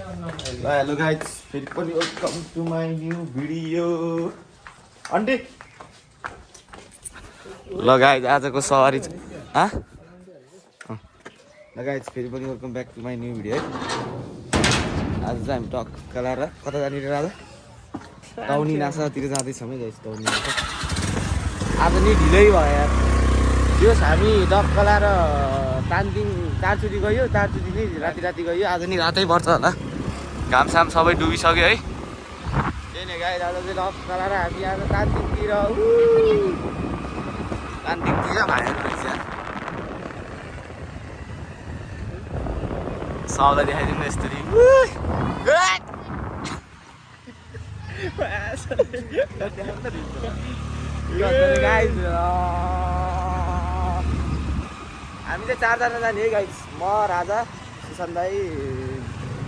Hello guys फेरि पनि welcome to my new video अन्टी ल गाइज आजको सवारी ल गाइज फेरि पनि welcome back to my new video है। आज चाहिँ हामी टक्क लाएर कता जाने रे राजा? टाउनी नासातिर जाँदैछौँ है गाइज। टाउनी नासा आज नि ढिलै भयो यार। त्यो हामी टक्क लाएर तानदिङ चारचुटी गयो, चारचुटी नै राति राति गयो। आज नि रातै पर्छ होला, घामसाम सबै डुबिसक्यो है। त्यही नै गाइज आज चाहिँ टक्क लाएर हामी आज तानदिङतिर भाइहरू रहेछ। साउला देखाइदिनु यस्तरी हामी चाहिँ चारजना जाने है गाइज। म, राजा, सुशान्त दाई,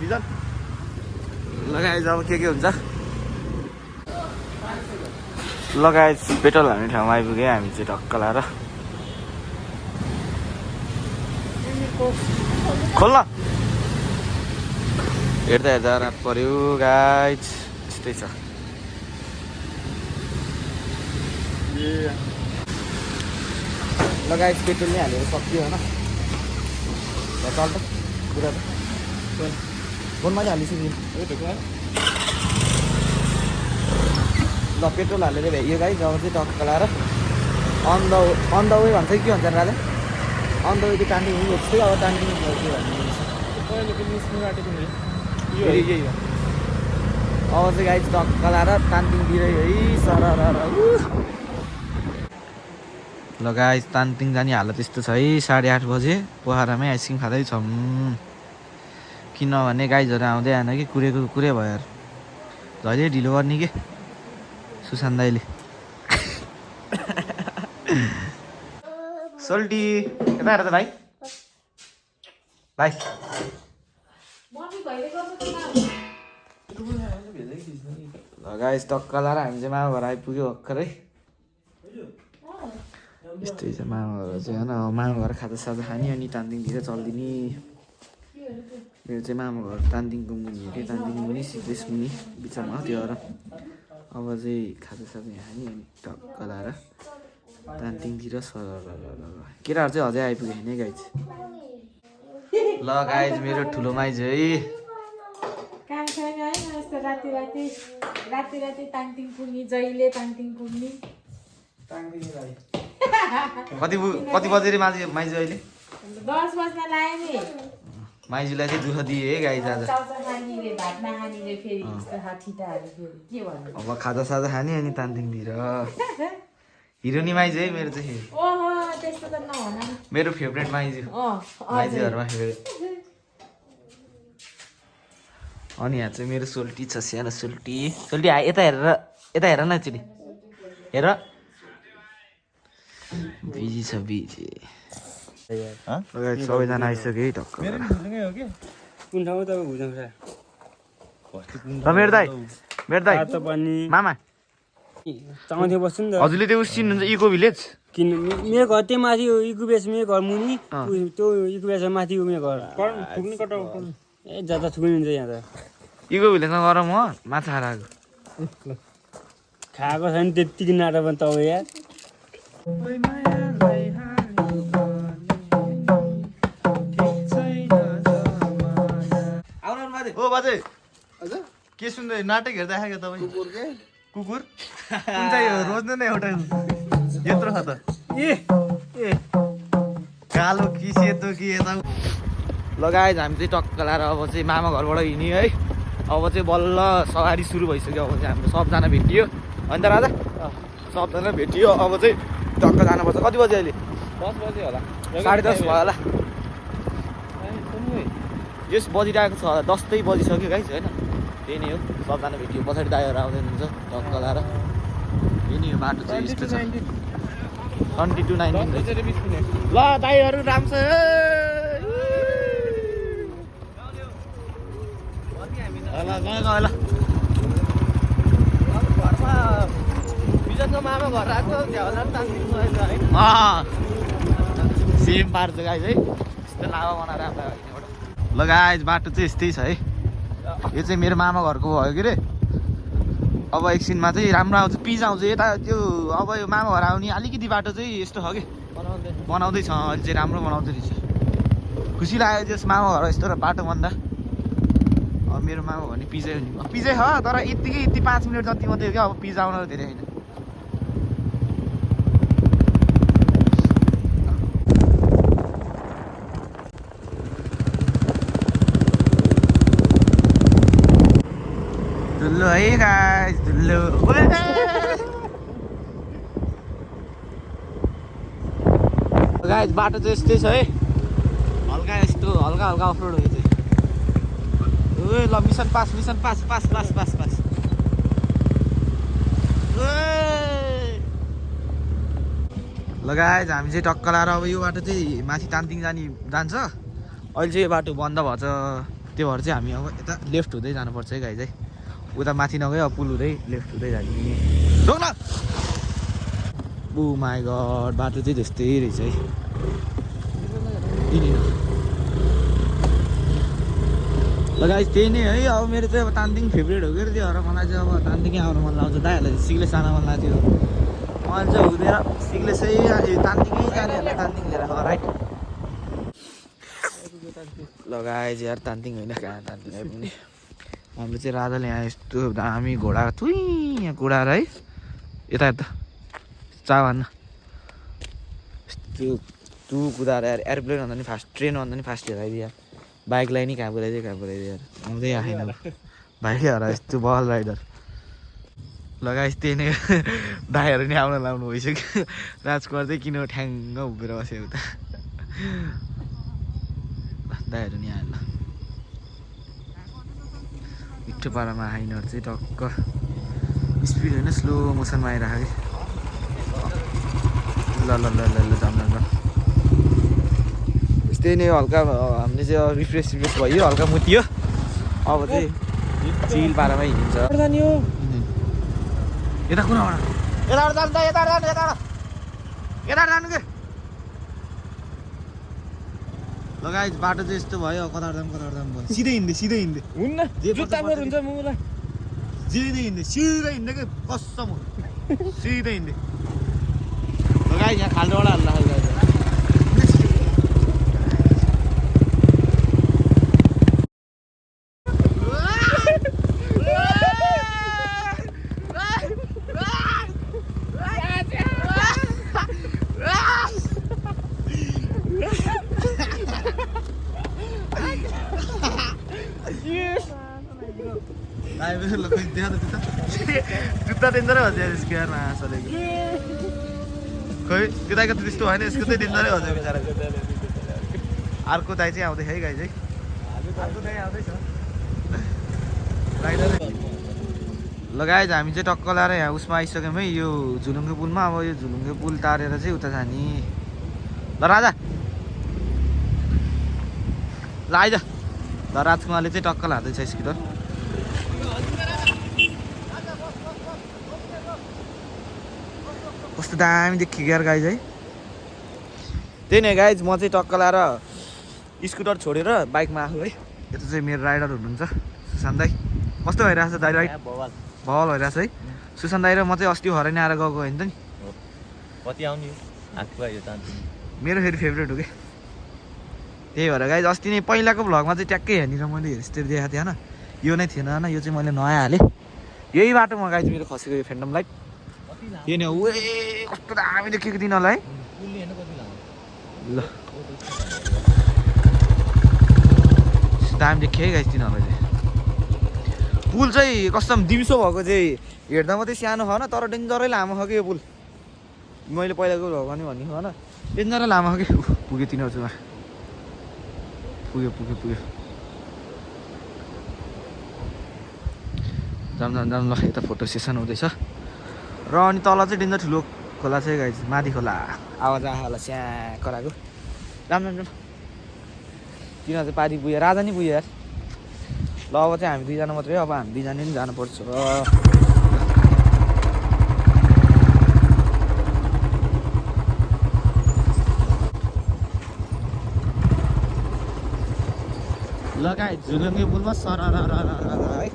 बिजन। ल गाइज अब के हुन्छ। ल गाइज पेट्रोल हाल्ने ठाउँमा आइपुग्यो हामी चाहिँ टक्क लाएर। खोल्न हेर्दा हेर्दा रात पर्यो गाइज। यस्तै छ। ल गाइज पेट्रोल नै हालेर सक्यो होइन। चल त पुरा त फोनमा चाहिँ हालिसक्यो। ल पेट्रोल हालेर भ्याइयो गाइज। अब चाहिँ टक्क लाएर अन द वे भन्छ कि के भन्छ राजा? अन द वे त्यो टान्टिङ खोज्छु। अब टान्टिङ के भन्नु यही हो। अब चाहिँ गाइज टक्क लाएर तानदिङतिर है सर। ल गाइज तानदिङ जाने हालत यस्तो छ है। 8:30 बजे पोखरामै आइसक्रिम खाँदैछौँ। किनभने गाइजहरू आउँदै आएन कि कुरेको कुरे भयो यार। जहिले ढिलो गर्ने के सुशान्त दाइले। सोल्टी कता हेर त भाइ? भाइ ल गाइज टक्क लाएर हामी चाहिँ मामा घर आइपुग्यो भर्खरै। यस्तै छ मामा घर चाहिँ होइन। मामा घर खाजा साजा खाने अनि तानदिङतिर चलिदिने। मेरो चाहिँ मामा घर तानदिङको मुनि हो कि तानदिङ मुनि सिद्धेश मुनि बिचमा हो त्यो घर। अब चाहिँ खाजा साजा खाने अनि टक्क लाएर तानदिङतिर सर। केटाहरू चाहिँ अझै आइपुग्यो नि गाइज। ल गाइज मेरो ठुलो माइज है। काम छैन है यस्तो राति राति ताङतिङ पुग्ने, जहिले ताङतिङ पुग्ने। कति बजे रे माइजू अहिले? 10 बज्न लाग्यो नि। माइजूलाई चाहिँ दुःख दिए है गाइज आज। चाउचा खाने रे, भात नखाने रे, फेरि यस्तो ठिटाहरू फेरि के भन्नु। अब खाजा साजा खाने अनि तानदिङतिर हिरोनी माइजू है मेरो चाहिँ। ओहो त्यस्तो त नहुन। मेरो फेभरेट माइजू। माइजूहरूमा फेभरेट। अनि यहाँ चाहिँ मेरो सोल्टी छ, सानो सोल्टी। सोल्टी यता हेर न एकचोटि हेर। बिजी छ बिजी। सबैजना आइसक्यो है टक्क। मेरो दाइ मामा चाउँथे बस्छु नि त। हजुरले त्यो उस चिन्नुहुन्छ इको भिलेज? किन मेरो घर त्यही माथि इको बेस, मेरो घर मुनि त्यो इको बेस माथि मेरो घर। ए जाँदा थुक्नुहुन्छ यहाँ त। इको भिलेजमा गएर म माछा खाएर आएको। खाएको छैन त्यत्तिकै नाटक पनि तपाईँ यार। ओ बाजे के सुन्दै नाटक हेर्दा आएको तपाईँ? कुकुर कुन चाहिँ रोज्नु नै एउटा यत्रो छ त। ए कालो कि सेतो कि यता। ल गाइज हामी चाहिँ टक्क लाएर अब चाहिँ मामा घरबाट हिँड्यो है। अब चाहिँ बल्ल सवारी सुरु भइसक्यो। अब चाहिँ हाम्रो सबजना भेटियो अन्त राजा सबजना भेटियो। अब चाहिँ टक्क जानुपर्छ। कति बजी अहिले? 10 बजे होला। 10:30 भयो होला। यस बजिरहेको छ होला, 10 बजिसक्यो गाइज होइन। त्यही नै हो, सबजना भेटियो। पछाडि दाइहरू आउँदै हुनुहुन्छ टक्क लाएर। यही नै हो बाटो चाहिँ यस्तो छ। 22-19 ल दाइहरू राम्रो छ। ल बिजनको मामा घर आएको सेम पार्छ गाइज है। यस्तो लाभा बनाएर ल गाइज बाटो चाहिँ यस्तै छ है। यो चाहिँ मेरो मामा घरको भयो के अरे अब एकछिनमा चाहिँ राम्रो आउँछ पिज आउँछ यता त्यो अब यो मामा घर आउने अलिकति बाटो चाहिँ यस्तो छ कि बनाउँदैछ अहिले चाहिँ राम्रो बनाउँदै रहेछ खुसी लाग्यो त्यस मामा घर यस्तो र बाटो भन्दा अब मेरो मामा भने पिजै हो नि पिजै छ तर यति 5 मिनट जति मात्रै हो क्या अब पिज आउन धेरै होइन दुल्लो है गाइस दुल्लो गाइस बाटो चाहिँ यस्तै छ है हल्का हल्का अफरोड हो यो चाहिँ ओए ल मिसन पास ल गाइस हामी चाहिँ टक्क लाएर अब यो बाटो चाहिँ माथि तान्तिङ जान्छ अहिले चाहिँ यो बाटो बन्द भएछ त्यो भएर चाहिँ हामी अब यता लेफ्ट हुँदै जानुपर्छ है गाइस है उता माथि नगयो अब पुल हुँदै लेफ्ट हुँदै जाने रोक्न ओ माई गड बाटो चाहिँ त्यस्तै रहेछ है ल गाइस त्यही नै है अब मेरो चाहिँ अब तान्तिङ फेभरेट हो कि त्यो भएर मलाई चाहिँ अब तान्तिङै आउनु मन लाग्छ दाइहरूलाई सिग्ले साना मन लाग्थ्यो मलाई चाहिँ हुँदैन सिग्लेसै तान्तिङै जानेहरूलाई तान्तिङ लिएर राइट ल गाइस यार तान्तिङ होइन कहाँ तान्तिङ आइपुग्ने हाम्रो चाहिँ राजाले यहाँ यस्तो दामी घोडा थुइ यहाँ कुदाएर है यता चा भन्न यस्तो तु कुदाएर यार एरोप्लेन भन्दा नि फास्ट ट्रेन भन्दा नि फास्ट हेराइदियो यार बाइकलाई नि कहाँ पुऱ्याइदियो यार आउँदै आएन बाइकै हरा यस्तो बल राइडर लगाइस त्यही नै दाइहरू नि आउन लाउनु भइसक्यो राजकुमार चाहिँ किन ठ्याङ्ग उभिएर बस्यो उता दाइहरू नि आएन मिठो पारामा आइनहरू चाहिँ टक्क स्पिड होइन स्लो मोसनमा आइरहेको कि ल यस्तै नै हल्का हामीले चाहिँ रिफ्रेस भयो हल्का मुतियो अब चाहिँ चिल पारामा हिँड्छ यता कुनाबाट यताबाट जानु के लगाइ बाटो चाहिँ यस्तो भयो कता भयो सिधै हिँड्दै हुन्न जुत्तामा हुन्छ मलाई सिधै हिँड्दै के कसम सिधै हिँड्दै लगाइ यहाँ खाल्डोबाट हल्ला जुत्ता डेन्जरै भन्छ यसको यार मासलेको खोइ केटाको त त्यस्तो होइन यसको चाहिँ डेन्जरै भन्छ बिचरा अर्को दाइ चाहिँ आउँदैछ है गाई चाहिँ अर्को दाइ आउँदैछ लगाएछ हामी चाहिँ टक्क लाएर यहाँ उसमा आइसक्यौँ है यो झुलुङ्गे पुलमा अब यो झुलुङ्गे पुल तारेर चाहिँ उता जाने ल राजा ल आइज ल राजकुमारले चाहिँ टक्क लाँदैछ स्कुटर कस्तो दामी देखियो यार गाइज है त्यही नै गाइज म चाहिँ टक्क लाएर स्कुटर छोडेर बाइकमा आएको है यता चाहिँ मेरो राइडर हुनुहुन्छ सुशान्त दाई कस्तो भइरहेछ दाइ राइड बल भइरहेछ है सुशान्त दाइ र म चाहिँ अस्ति हराइ नै आएर गएको होइन त नि कति आउने मेरो फेरि फेभरेट हो कि त्यही भएर गाइज अस्ति नै पहिलाको भ्लगमा चाहिँ ट्याक्कै हेर्नेर मैले हेरेर देखाएको थिएँ होइन यो नै थिएन होइन यो चाहिँ मैले नयाँ हालेँ यही बाटोमा गाइज मेरो खसेको यो फेन्डम लाइट यो नि वे कस्तो दामी देखेको तिनीहरूलाई ल दामी देखेँ है गाइज तिनीहरूलाई चाहिँ पुल चाहिँ कस्तो दिम्सो भएको चाहिँ हेर्दा मात्रै सानो छ तर डेन्जरै लामो छ कि यो पुल मैले पहिलाको भगवान भनेको होइन डेन्जरै लामो छ कि पुग्यो तिनीहरू चाहिँ पुग्यो जाम ल यता फोटो सेसन हुँदैछ र अनि तल चाहिँ डेन्जर ठुलो खोला चाहिँ गाइज माथि खोला आवाज आहाला स्या कराएको राम तिनीहरू चाहिँ पारी पुग्यो राजा नि पुग्यो यार ल अब चाहिँ हामी दुईजना मात्रै अब हामी दुईजना नि जानुपर्छ ल लगाए झुलुङ्गे पुलमा सरर है।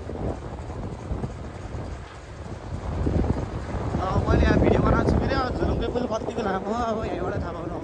मैले यहाँ भिडियो बनाएको छु फेरि झुलुङ्गे पुल कतिको लामो अब यहीँबाट थाहा पाउनु अब।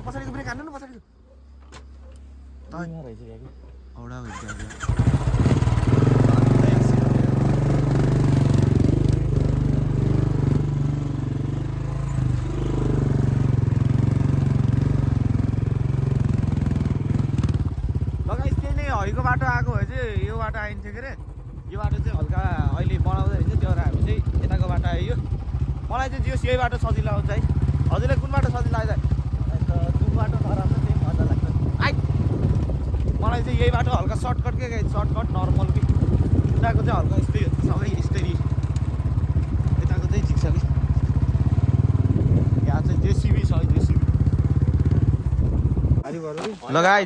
पछाडिको ब्रेक हान्नु न पछाडिको औडा लगाइस त्यही नै हरिको बाटो आएको भए चाहिँ यो बाटो आइन्थ्यो के अरे। यो बाटो चाहिँ हल्का अहिले बनाउँदै रहेछ त्यो हामी चाहिँ यताको बाटो आयो। मलाई चाहिँ जो यही बाटो सजिलो आउँछ है। हजुरलाई कुन बाटो सजिलो लाग्छ? जुन बाटो नराम्रो त्यही मजा लाग्छ। मलाई चाहिँ यही बाटो हल्का सर्टकट के सर्टकट नर्मल कि उताको चाहिँ हल्का यस्तै सबै यस्तै यताको चाहिँ ठिक छ कि यहाँ चाहिँ जेसिबी छ जेसिबी लगाइ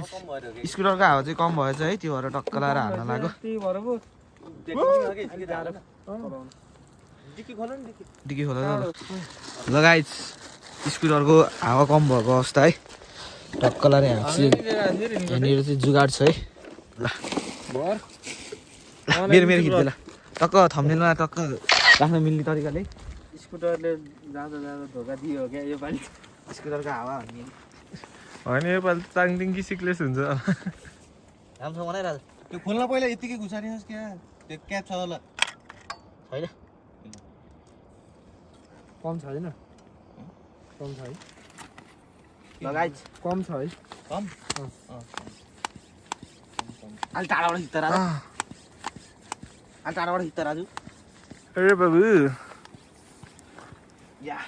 स्कुटरको हावा चाहिँ कम भएछ है। त्यो भएर टक्क लाएर हाल्न लाग्यो। डिकी खोला लगाइ स्कुटरको हावा कम भएको अवस्था है। टक्क लाएर यहाँनिर चाहिँ जुगाड छ है। ल मेरो खिच्दै ल टक्क थम्नेलमा टक्क राख्न मिल्ने तरिकाले स्कुटरले जाँदा जाँदा धोका दियो क्या यो पालि। स्कुटरको हावा भन्ने होइन योपालि त ताङदिङ कि सिक्लेस हुन्छ। राम्रोसँग बनाइरहेको त्यो खोल्न पहिला यत्तिकै घुसारिनुहोस् क्या। त्यो क्याप छ होला छैन कम छैन कम छ है लगाइ कम छ है कम अलि टाढाबाट खिच्दा राजु अलि टाढाबाट खिच्दा राजु अरे बाबु या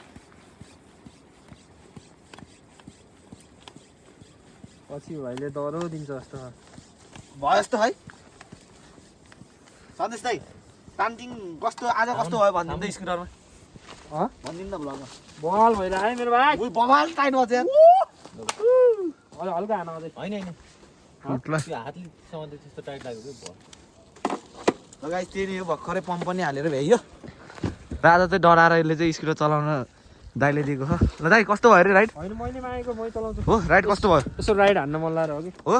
पछि भाइले डरो दिन्छ जस्तो भयो जस्तो है। सन्देश दाइ तानदिङ कस्तो आज कस्तो भयो भनिदिनु त स्कुटरमा भनिदिनु न भ्लगमा। बल भइरहेको मेरो भाइ बवाल टाइट भयो यार। अलि हल्का हान अझै होइन फुट्ला त्यो हातले समाउँदा त्यस्तो टाइट लाग्यो कि भयो। लगाइ त्यही नै हो भर्खरै पम्प पनि हालेर भ्याइयो। राजा चाहिँ डराएर यसले चाहिँ स्कुटर चलाउन दाइले दिएको हो। ल दाइ कस्तो भयो अरे राइड? होइन मैले मागेको मै चलाउँछु हो राइड कस्तो भयो? यसो राइड हान्न मन लागेर हो कि हो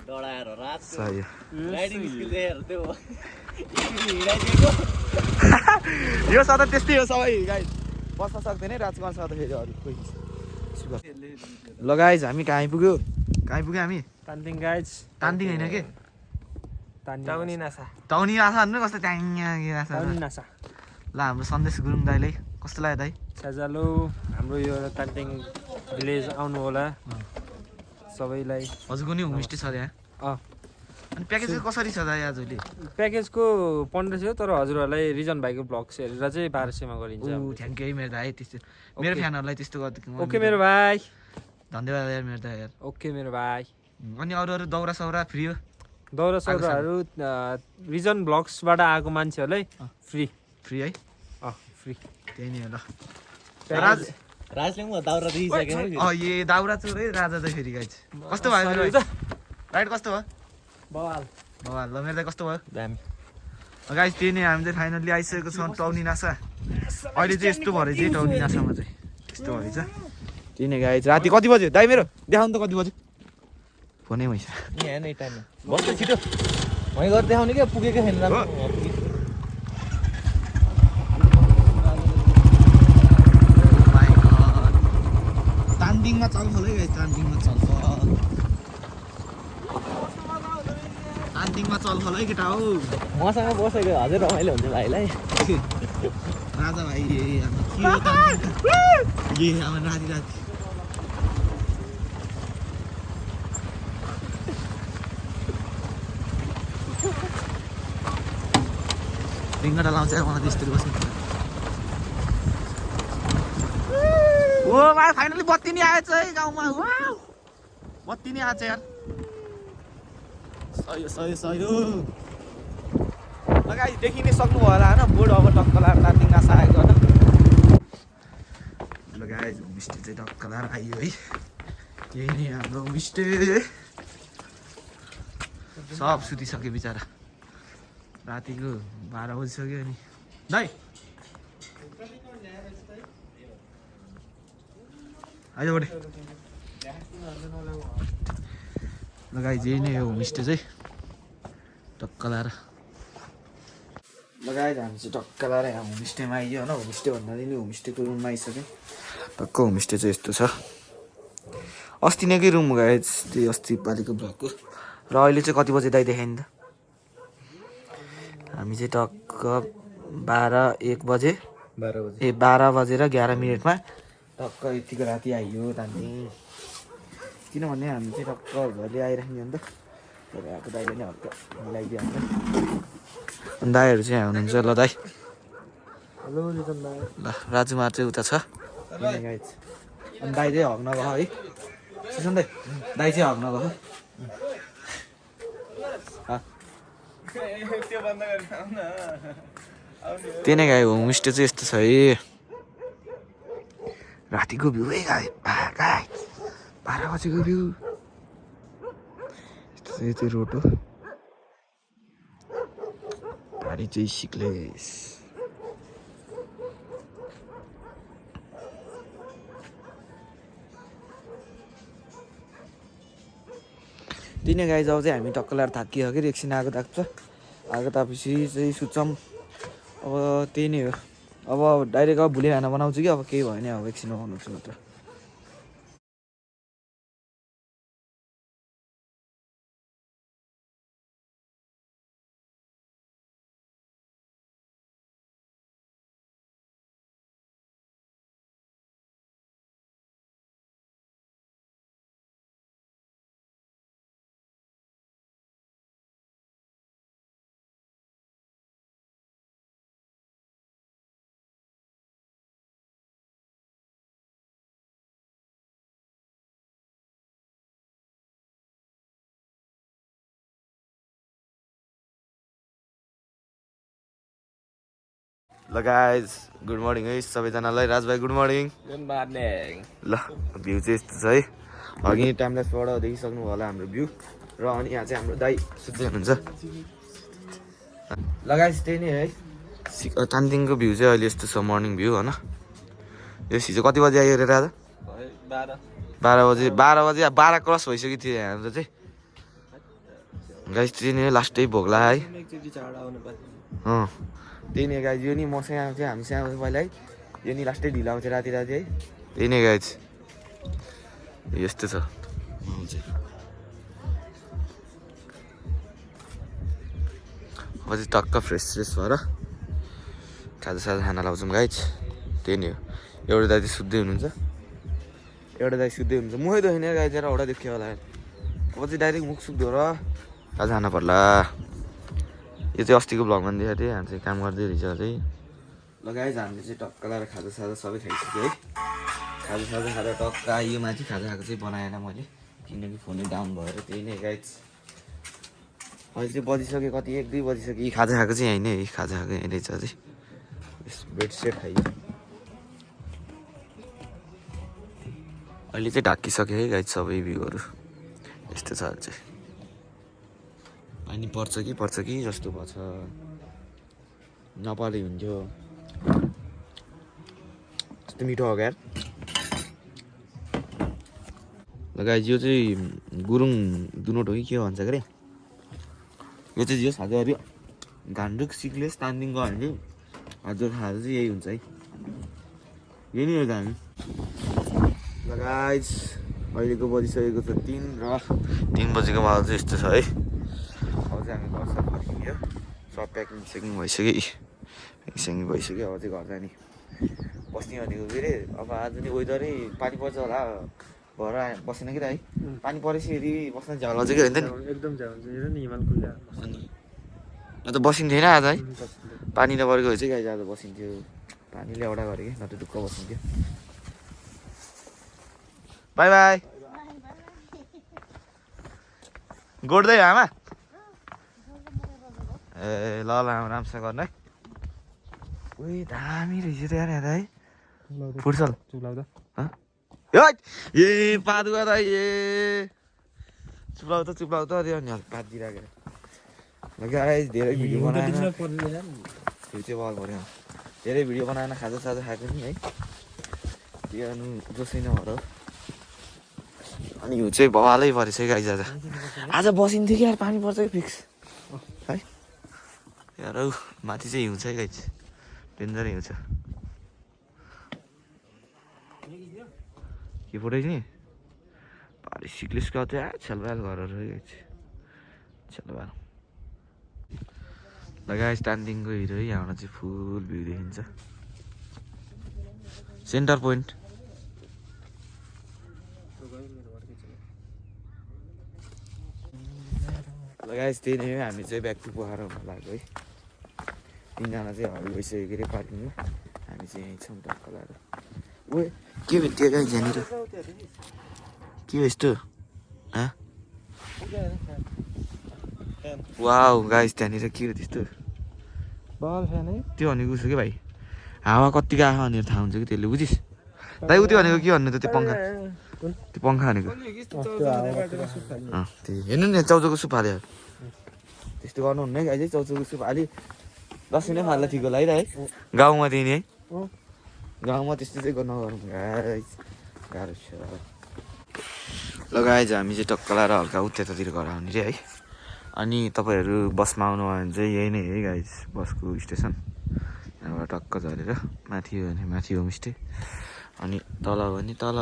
डढाएर रात सही हो। राइडिङ स्किल हेर त्यो यो सदा त्यस्तै हो सबै गाइस बस्न सक्दैन राज गर्न सक्दा फेरि अरू कोही लगाइज हामी कहाँ आइपुग्यो हामी तानदिङ गाइज तानदिङ होइन के टाउनी नासा टाउनी आशा भन्नु कस्तो ट्याङ टाउनी नासा ल हाम्रो सन्देश गुरुङ दाइलाई कस्तो लाग्यो दाइ? स्याजालो हाम्रो यो तानदिङ भिलेज आउनु होला सबैलाई। हजुरको नि होमस्टे छ यहाँ अनि प्याकेज कसरी छ दाइ आजले? प्याकेजको 1500 तर हजुरहरूलाई रिजन भाइको ब्लग्स हेरेर चाहिँ 1200 मा गरिन्छ। थ्याङ्क यू मेरो दाइ त्यस्तो मेरो फ्यानहरूलाई त्यस्तो गरिदिनु। ओके मेरो भाइ धन्यवाद यार मेरो दाइ यार। ओके मेरो भाइ। अनि अरू दौरा सौरा फ्री हो? दौरा सौराहरू रिजन ब्लग्सबाट आएको मान्छेहरूलाई फ्री फ्री है फ्री त्यही नै हो ल। राजले पनि दाउरा दिइसक्यो ए दाउरा चोर है राजा चाहिँ फेरि गाइज कस्तो भयो मेरो राइड कस्तो भयो? बवाल बवाल ल मेरो दाइ कस्तो भयो? दामी गाइज त्यही नै हामी चाहिँ फाइनल्ली आइसकेको छौँ टाउनी नासा। अहिले चाहिँ यस्तो भयो चाहिँ टाउनी नासामा चाहिँ यस्तो भएछ। त्यही नै गाइज राति कति बज्यो दाइ मेरो देखाउनु त कति बज्यो फोनै भइस यहाँ नै टाइममा बस्छ छिटो मै गरेर देखाउने क्या पुगेको छैन तानदिङमा चलफल है गाइज तानदिङमा चलफल तानदिङमा चलफल है केटा हो। मसँग बसेको हजुर रमाइलो हुन्छ भाइलाई। राजा भाइ हाम्रो के हो तानदिङ ए हाम्रो राति राति रिङ्गटा लाउँछ मलाई त्यस्तरी बस्नु। ओ भाइ फाइनली बत्ती नि आएछ है गाउँमा। बत्ती नि आएछ यार सही लगाइ देखिनै सक्नु होला होइन बोर्ड अब टक्क लाएर तान्दिङ आशा आएको होइन लगाइ होमस्टे चाहिँ टक्क लाएर आइयो है यही नै हाम्रो होमस्टे सब सुतिसक्यो बिचरा रातिको 12 बजिसक्यो अनि दाइ आइज बडे लगाइ जे नै हो होमस्टे चाहिँ टक्क लाएर लगाएर हामी चाहिँ टक्क लाएर यहाँ होमस्टेमा आइयो होइन होमस्टे भन्नाले नि होमस्टेको रुममा आइसक्यो टक्क होमस्टे चाहिँ यस्तो छ अस्ति नैकै रुम गएँ त्यही अस्ति पालिको ब्लकको र अहिले चाहिँ कति बजे दाइ देखायो नि त हामी चाहिँ टक्क 12-1 बजे 12 बजेर 11 मिनटमा टक्क यतिको राति आइयो तान्दिङ किनभने हामी चाहिँ टक्क घरले आइराख्ने अन्त तर आएको दाइले नै हल्का मिलाइदिइहाल्छ अनि दाइहरू चाहिँ हुनुहुन्छ ल दाइ हेलो निजन दाइ ल राजुमार चाहिँ उता छ अनि दाइ चाहिँ हग्न गयो है सुन दाइ चाहिँ हग्न गयो त्यही नै गाई होमस्टे चाहिँ यस्तो छ है रातिको भ्यू है गाई 12 बजेको भ्यू यस्तो चाहिँ त्यो रोड हो गाडी चाहिँ सिक्लेस त्यही नै गाई जब चाहिँ हामी टक्क लाएर थाकिसक्यो एकछिन आगो तापेपछि चाहिँ सुत्छौँ अब त्यही नै हो अब डाइरेक्ट अब भोलि खाना बनाउँछु कि अब केही भयो भने अब एकछिन बनाउँछु मात्र ल गाइज गुड मर्निङ है सबैजनालाई राजभाइ गुड मर्निङ ल भ्यू चाहिँ यस्तो छ है अघि टाइमलेसबाट देखिसक्नु होला हाम्रो भ्यू र अनि यहाँ चाहिँ हाम्रो दाइ सुत्दै हुनुहुन्छ ल गाइज त्यही नै है तानदिङको भ्यू चाहिँ अहिले यस्तो छ मर्निङ भ्यू होइन यो हिजो कति बजी आयो अरे राजा 12 बजे 12 क्रस भइसक्यो थियो हाम्रो चाहिँ गाइज त्यही नै लास्टै भोग्ला है त्यही नै गाइज यो नि मसँग आउँथ्यो हामीसँग आउँथ्यो पहिला है यो नि लास्टै ढिलो आउँथ्यो राति है त्यही नै गाइज यस्तो छ अब चाहिँ टक्क फ्रेस भएर खाजा खाना लाउँछौँ गाइज त्यही नै हो एउटा दाइ चाहिँ सुत्दै हुनुहुन्छ मुखै देख्ने गाइज र एउटा देख्यो होला अब चाहिँ डाइरेक्ट मुख सुक्दो र खाजा खाना पर्ला यो चाहिँ अस्तिको भ्लगमा देखाएको थिएँ हामी चाहिँ काम गर्दै रहेछ चाहिँ ल गाइज हामीले चाहिँ टक्क लाएर खाजा सबै खाइसक्यो है खाजा खाएर टक्क आयो माथि खाजा खाएको चाहिँ बनाएन मैले किनकि फोनै डाउन भएर त्यही नै गाइज अहिले चाहिँ बजिसक्यो कति 1-2 बजिसक्यो खाजा खाएको चाहिँ यहीँ नै है खाजा खाएको यहीँ रहेछ चाहिँ बेड सेट खाइयो अहिले चाहिँ ढाकिसक्यो है गाइज सबै भ्यूहरू यस्तो छ चाहिँ पानी पर्छ कि जस्तो भएको छ नपरे हुन्थ्यो यस्तो मिठो हो यार ल गाइज यो चाहिँ गुरुङ दुनोट हो कि के भन्छ के यो चाहिँ जियोस् हाजर हऱ्यो घान्डुक सिक्लेस तानदिङ गयो भने चाहिँ हजुर खाजा चाहिँ यही हुन्छ है यही नै हो त हामी ल गाइज अहिलेको बजिसकेको छ 3 र 3 बजेको माहौल चाहिँ यस्तो छ है अब चाहिँ हामी घर सब फर्कियो सब प्याकिङ भइसक्यो अब चाहिँ घर जाने बस्ने भनेको फेरि अब आज नि वेदरै पानी पर्छ होला भएर बसेन कि त है पानी परेपछि फेरि बस्न झ्याउ लाग्छ कि होइन एकदम झ्याउ हुन्छ हेर नि हिमाल खुल्ला न त बसिन्थेन आज है पानी नपरेको भए चाहिँ गाई आज बसिन्थ्यो पानीले एउटा गऱ्यो कि न त ढुक्क बसिन्थ्यो बाई गोड्दै आमा ए ल ल राम्रोसँग गर्नु है उही दामी रहेछ त यार है फुटसल ए पादुका त ए चुप्लाउ त त्यो अनि पात दिइराखेर गाइस धेरै भिडियो बनाएन फ्युचर बल पऱ्यो धेरै भिडियो बनाएन खाजा साजा खाएको नि है तिहानु जोसै नभएर अनि हिउँ चाहिँ बवालै परेछ गाइस आज बसिन्थ्यो कि यार पानी पर्छ कि फिक्स है यार माथि चाहिँ हिउँ छ है गाइस डेन्जर हिउँ छ के फुटाइछ नि पारी सिक्लेसको चाहिँ छेलबाल घरहरू गाइस छेलबाल लगाए स्ट्यान्डिङको हिरो है यहाँबाट चाहिँ फुल भ्यू देखिन्छ सेन्टर पोइन्ट लगाएस त्यही नै हो हामी चाहिँ ब्याक टु पोखरा हुन लाग्यो है तिनजना चाहिँ हल भइसक्यो के अरे पार्किङमा हामी चाहिँ यहीँ छौँ टक्क लगाएर ओ के भेट्यो गाई यहाँनिर के हो यस्तो वाउ गाइस त्यहाँनिर के हो त्यस्तो बल फ्यान है त्यो भनेको उसो के भाइ हावा कतिको आयो भनेर थाहा हुन्छ कि त्यसले बुझिस् दाइ उ त्यो भनेको के भन्नु त त्यो पङ्खा भनेको त्यही हेर्नु नि चौचौको सुप हाल्यो त्यस्तो गर्नुहुन्न है गाइस चौचौको सुप अलि दसैँ नै फाल्दा ठिक होला है गाउँमा दिने है गाउँमा त्यस्तो चाहिँ नगरौँ गाइस गाह्रो छ ल गाइस हामी चाहिँ टक्क लाएर हल्का उत्यतातिर घर आउने रे है अनि तपाईँहरू बसमा आउनु भयो भने चाहिँ यही नै है गाइस बसको स्टेसन यहाँबाट टक्क झरेर माथि हो भने माथि होमस्टे अनि तल हो भने तल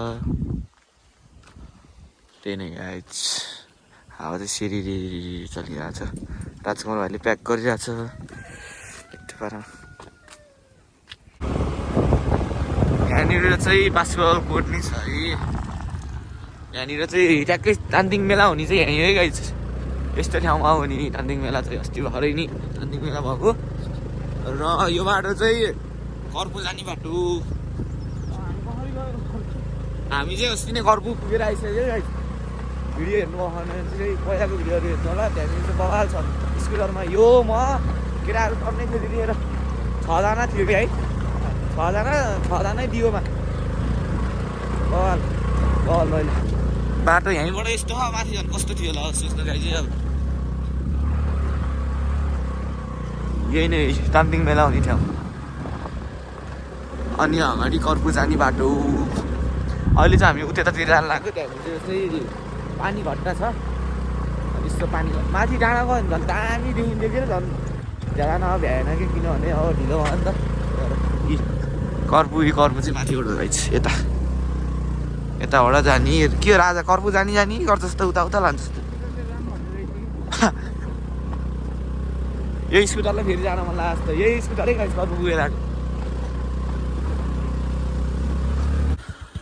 त्यही नै गाइस हावा चाहिँ सिरिरी चलिरहेछ राजकुमार भाइले प्याक गरिरहेछ एकटो पारा यहाँनिर चाहिँ बास्केटबल कोर्ट नै छ है यहाँनिर चाहिँ ट्याक्कै तानदिङ मेला हुने चाहिँ यहीँ है गाइस यस्तो ठाउँमा हो नि तानदिङ मेला चाहिँ अस्ति भर्खरै नि तानदिङ मेला भएको र यो बाटो चाहिँ कर्पु जाने बाटो हामी चाहिँ अस्ति नै कर्पु पुगेर आइसक्यो गाइस भिडियो हेर्नु भने चाहिँ पहिलाको भिडियोहरू हेर्नु होला त्यहाँनिर चाहिँ बवाल छ स्कुटरमा यो म केटाहरू टर्नै थियो त्यतिखेर 6 जना थियो कि है 6 जनै दियोमा बवाल बवाल मैले बाटो यहीँबाट यस्तो माथि झन् कस्तो थियो होला सोच्दा गाई चाहिँ अब यही नै तानदिङ मेला हुने ठाउँ अनि अगाडि कर्पु जाने बाटो अहिले चाहिँ हामी उतातिर जानु लाग्यो त्यहाँनिर चाहिँ पानी घट्टा छ यस्तो पानी माथि डाँडा गयो भने झन् दामी देखिन्थ्यो कि झन् जान भ्याएन कि किनभने अब ढिलो भयो नि त कर्पु चाहिँ माथिबाट रहेछ यताबाट जाने के हो राजा कर्पु जानी गर्छ जस्तो उता लान्छ जस्तो यही स्कुटरलाई फेरि जान मन लाग्छ जस्तो यही स्कुटरै गाइस कर्पु पुगेर आएको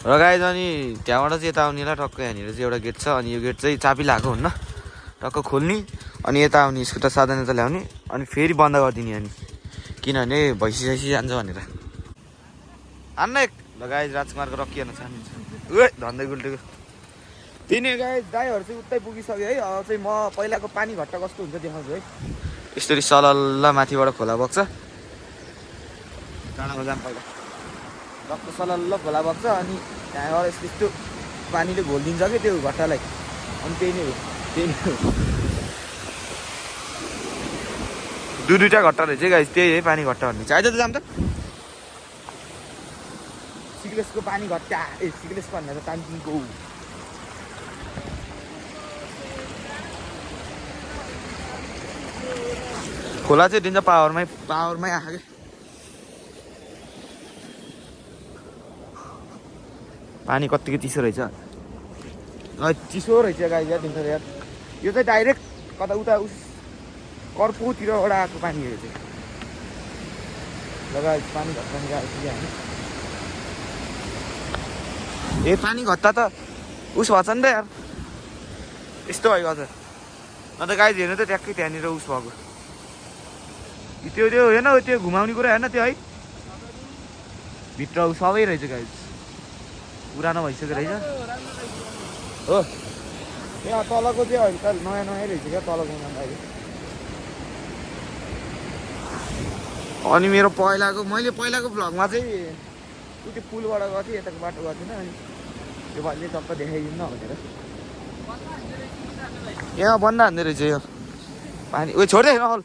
र गाइस अनि त्यहाँबाट चाहिँ यता आउनेलाई टक्क यहाँनिर चाहिँ एउटा गेट छ अनि यो गेट चाहिँ चाबी लगाएको हुन्न टक्क खोल्ने अनि यता आउने स्कुटर साधन यता ल्याउने अनि फेरि बन्द गरिदिने अनि किनभने भैँसी जान्छ भनेर आन्न एक ल गाइस राजकुमारको रक्की हेर्न चाहनुहुन्छ धन्दै गुल्टेको त्यही नै गाइस दाइहरू चाहिँ उतै पुगिसक्यो है अब चाहिँ म पहिलाको पानी घट्टा कस्तो हुन्छ देखाउँछु है यसरी सलल्ल माथिबाट खोला बग्छ डाँडामा जाम पहिला टक्क सलल्ल खोला बग्छ अनि त्यहाँबाट यस्तो पानीले घोलिदिन्छ कि त्यो घट्टालाई अनि त्यही नै हो दुईवटा घट्टा रहेछ गाइस त्यही है पानी घट्टा भन्ने चाहिँ आइज त जाम त सिक्लेसको पानी घट्टा सिक्लेस भनेर तानदिङको खोला चाहिँ दिन्छ पावरमै आएको कि पानी कत्तिको चिसो रहेछ चिसो रहेछ गाई यार दिन्छ यार यो चाहिँ डाइरेक्ट कता उता कर्पुतिरबाट आएको पानी हो चाहिँ लगाए पानी घट्टा निकालेको कि हामी ए पानी घट्टा त उस भएछ नि त यार यस्तो भएको हजुर अन्त गाई हेर्नु त ट्याक्कै त्यहाँनिर उस भएको त्यो हेर्न त्यो घुमाउने कुरा हेर्न त्यो है भित्र सबै रहेछ गाई पुरानो भइसक्यो रहेछ हो त्यहाँ तलको त्यो अहिले त नयाँ रहेछ क्या तलको अनि मेरो मैले पहिलाको भ्लगमा चाहिँ त्यो पुलबाट गएको थिएँ यताको बाटो गएको थिएन अनि यो पालि चाहिँ टक्क देखाइदिनु भनेर यहाँ बन्द हान्ने रहेछ यो पानी उयो छोड्दै नहल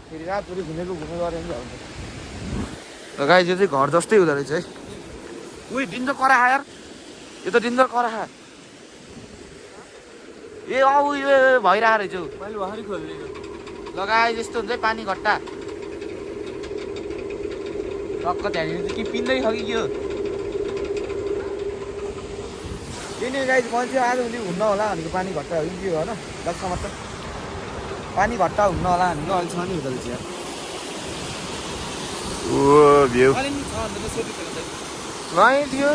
फेरि रातभरि घुमेको गऱ्यो भने हुन्छ गाई यो चाहिँ घर जस्तै हुँदो रहेछ है उयो डिन्जर करा यार यो त डिन्जर करा ए उयो भइरहेको रहेछ मैले भर्खरै खोलिदिएको लगाए जस्तो हुन्छ है पानी घट्टा टक्क त्यहाँनिर चाहिँ के पिन्दै छ कि के हो त्यही गाई मान्छे आज पनि हुन्न होला भनेको पानी घट्टा हो कि के हो होइन जसमा त पानी घट्टा हुन्न होला भनेको अहिलेसम्म नि हुँदो रहेछ यार ओ भ्यू गएँ थियो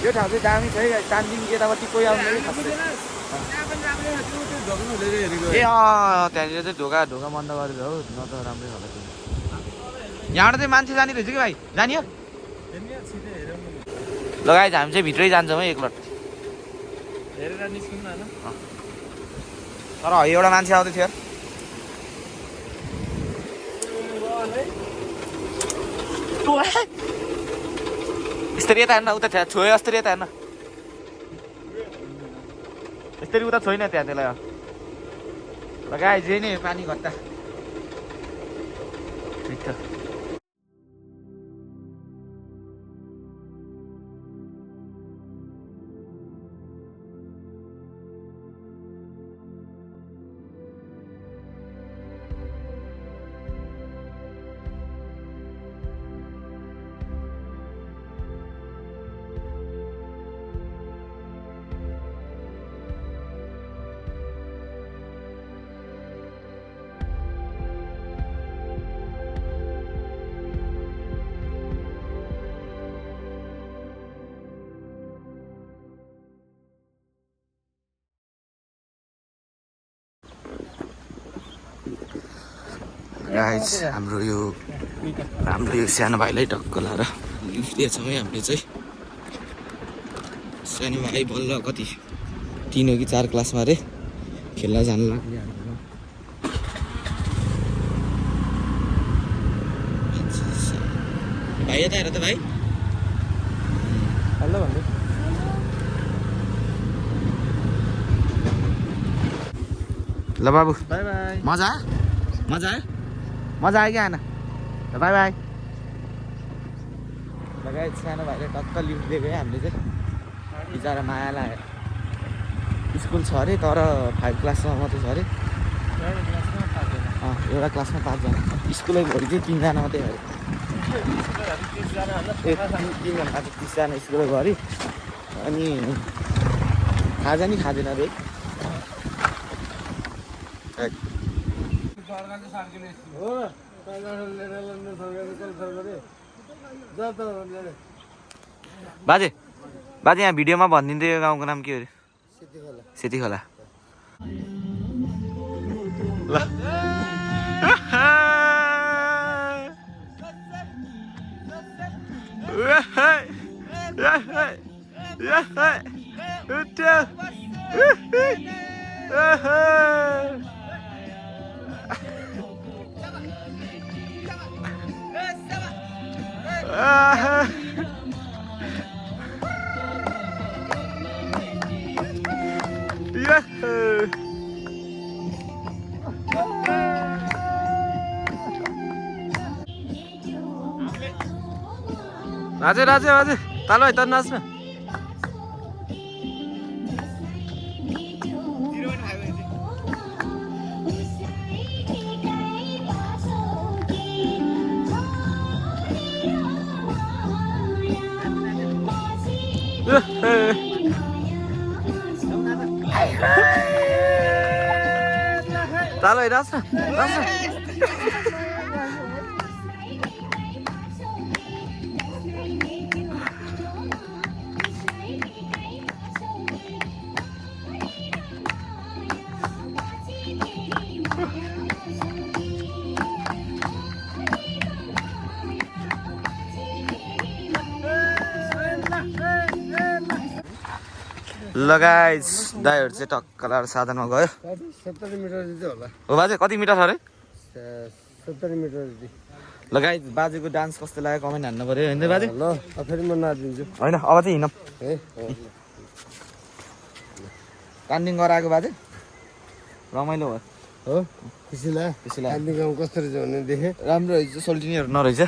यो ठाउँ चाहिँ दामी छ है तानदिङ यतापट्टि कोही आउँदैन ए त्यहाँनिर चाहिँ ढोका बन्द गरेर हो न त राम्रै होला त्यो यहाँबाट चाहिँ मान्छे जाने रहेछ कि भाइ जाने हो लगाएछ हामी चाहिँ भित्रै जान्छौँ है एकलट तर एउटा मान्छे आउँदै थियो यस्तरी यता हेर्न उता छोयो यस्तरी यता हेर्न यस्तरी उता छोइन त्यहाँ त्यसलाई लगाए जे नि पानी घट्टा मिठो गाइस हाम्रो यो सानो भाइलाई टक्क लाएर लिफ्ट दिएछौँ है हामीले चाहिँ सानो भाइ बल्ल कति 3 हो कि 4 क्लासमा अरे खेल्न जानु लाग्ने भाइ यता हेर त भाइ हेलो भन्दै ल बाबु बाई बाई मजा आयो कि आएन ल बाई बाई लगाए सानो भाइले टक्क लिफ्ट दिएको है हामीले चाहिँ बिचरा माया लाग्यो स्कुल छ अरे तर 5 क्लासमा मात्रै छ अरे एउटा क्लासमा 5 जना स्कुलै भरि चाहिँ 3 जना मात्रै अरे 3 जना 30 जना स्कुलै भरि अनि खाजा नि खाँदैन अरे बाजे यहाँ भिडियोमा भनिदिँदै यो गाउँको नाम के हो अरे सेती खोला ल राजे तालो है त नाच्न तालो है नाच्न ल ल गाइस दाइहरु चाहिँ टक्क लाएर साधनमा गयो 70 मिटर जति होला हो बाजे कति मिटर छ अरे 70 मिटर जति ल गाइस बाजेको डान्स कस्तो लाग्यो कमेन्ट हान्नु पर्यो हैन बाजे ल फेरि म नाचिदिन्छु हैन अब चाहिँ हिँडौँ है कान्डिङ गराएको बाजे रमाइलो भयो हो खुसी लाग्यो खुसी लाग्यो कान्दी गाउँ कस्तो रहेछ भन्ने देखेँ राम्रो रहेछ सोल्टिनीहरू नरहेछ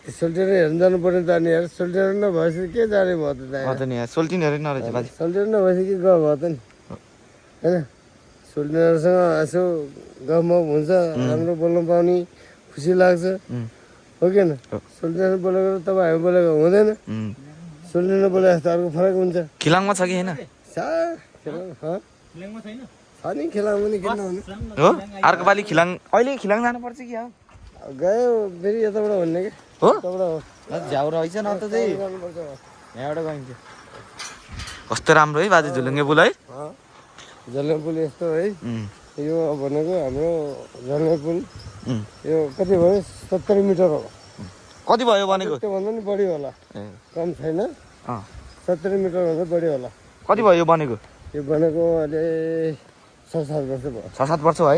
सोल्टियर हेर्नु जानु पर्ने त अनि यार सोल्टियर नभएपछि के जाने भयो त त नि सोल्टिनीहरू नरहेछ बाजे सोल्टियर नभएपछि के गयो भयो त नि होइन सोल्टियरसँग यसो गफमफ हुन्छ राम्रो बोल्नु पाउने खुसी लाग्छ हो कि सोल्टियर बोलेको तपाईँ हामी बोलेको हुँदैन सोल्टियर बोले जस्तो अर्को फरक हुन्छ खिलाङमा छ कि होइन छ नि खेलाउँ पनि किन हुनु हो अर्को पालि खिलाङ अहिले खिलाङ जानुपर्छ कि अब गयो फेरि यताबाट भन्ने कि हो यताबाट झ्याउ रहेछ न त चाहिँ जानुपर्छ यहाँबाट गइन्छ कस्तो राम्रो है बाजे झुलुङ्गे पुल है झल्ले पुल यस्तो है यो भनेको हाम्रो झल्ले पुल यो कति भयो 70 मिटर हो कति भयो भनेको त्योभन्दा नि बढी होला कम छैन 70 मिटरभन्दा बढी होला कति भयो यो बनेको यो बनेको अहिले 6-7 वर्ष भयो 6-7 वर्ष है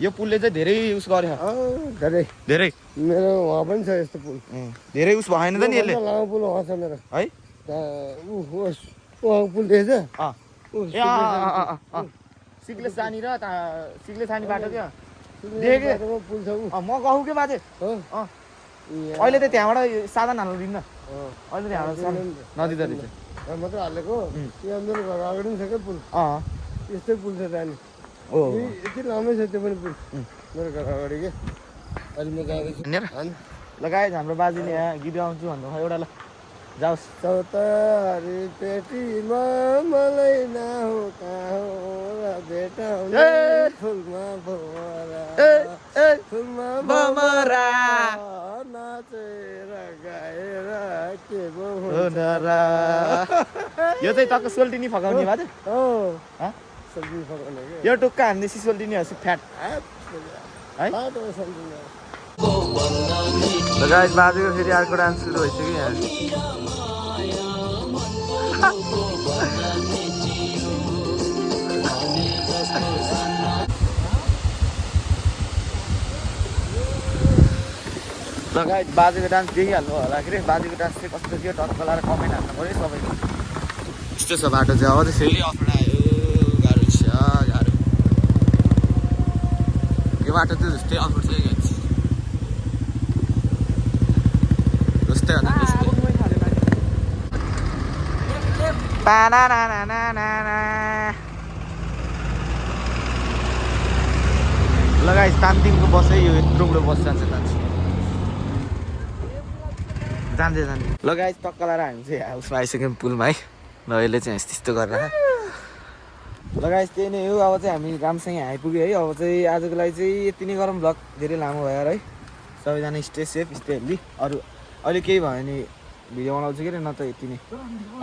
यो पुलले चाहिँ धेरै युज गरे धेरै धेरै मेरो वहाँ पनि छ यस्तो पुल धेरै युज भएन त नि यसले लामो पुल वहाँ छ मेरो है उहाँको पुल देखेछ ए सिक्लेस जानी र सिक्लेस जानी बाटो क्या देखेँ पुल छ म गहुँ के बाजे अहिले त त्यहाँबाट साधन हाल्नु दिन्न अहिले त्यहाँबाट नदी त रहेछ मात्र हालेको यहाँ मेरो घर अगाडि पनि छ क्या पुल यस्तै पुल छ जाने ओ यति लामै छ त्यो पनि पुल मेरो घर अगाडि के अहिले म जाँदैछु लगाएछ हाम्रो बाजेले यहाँ गीत गाउँछु भन्नु एउटा ल जाओस् चौतारी पेटीमा मलाई नाउ कहाँ हो भेटाउने फुलमा भमरा नाचेर गाएर के यो चाहिँ टक्क सोल्टिनी फकाउने बाजे सब्जी फकाउने के यो टुक्का हान्दैछ सोल्टिनी हस् फ्याट है लगायत बाजेको फेरि अर्को डान्स सुरु भइसक्यो यहाँ लगायत बाजेको डान्स देखिहाल्नु होला के अरे बाजेको डान्स चाहिँ कस्तो थियो टक्क लाएर कमेन्ट हाल्नु पऱ्यो सबैको यस्तो छ बाटो चाहिँ अब चाहिँ फेरि अप्ठ्यारो आयो गाह्रो छ गाह्रो यो बाटो चाहिँ जस्तै अप्ठ्यारो छ जस्तै होला जस्तै लगाइ तान्तिङको बसै यो यत्रो बुढो बस जान्छ जान्छ लगाइ टक्क लाएर हामी चाहिँ उसमा आइसक्यौँ पुलमा है ल यसले चाहिँ त्यस्तो गरेर लगाइ त्यही नै हो अब चाहिँ हामी राम्रोसँग आइपुग्यो है अब चाहिँ आजको लागि चाहिँ यति नै गरौँ भ्लग धेरै लामो भयो है सबैजना स्टे सेफ स्टे हेल्दी अरू अहिले केही भयो भने भिडियो बनाउँछु कि न त यति नै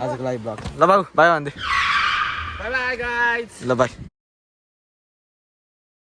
आजको लागि भ्लग ल बाबु बाई भन्दै बाई बाई गाइज ल बाई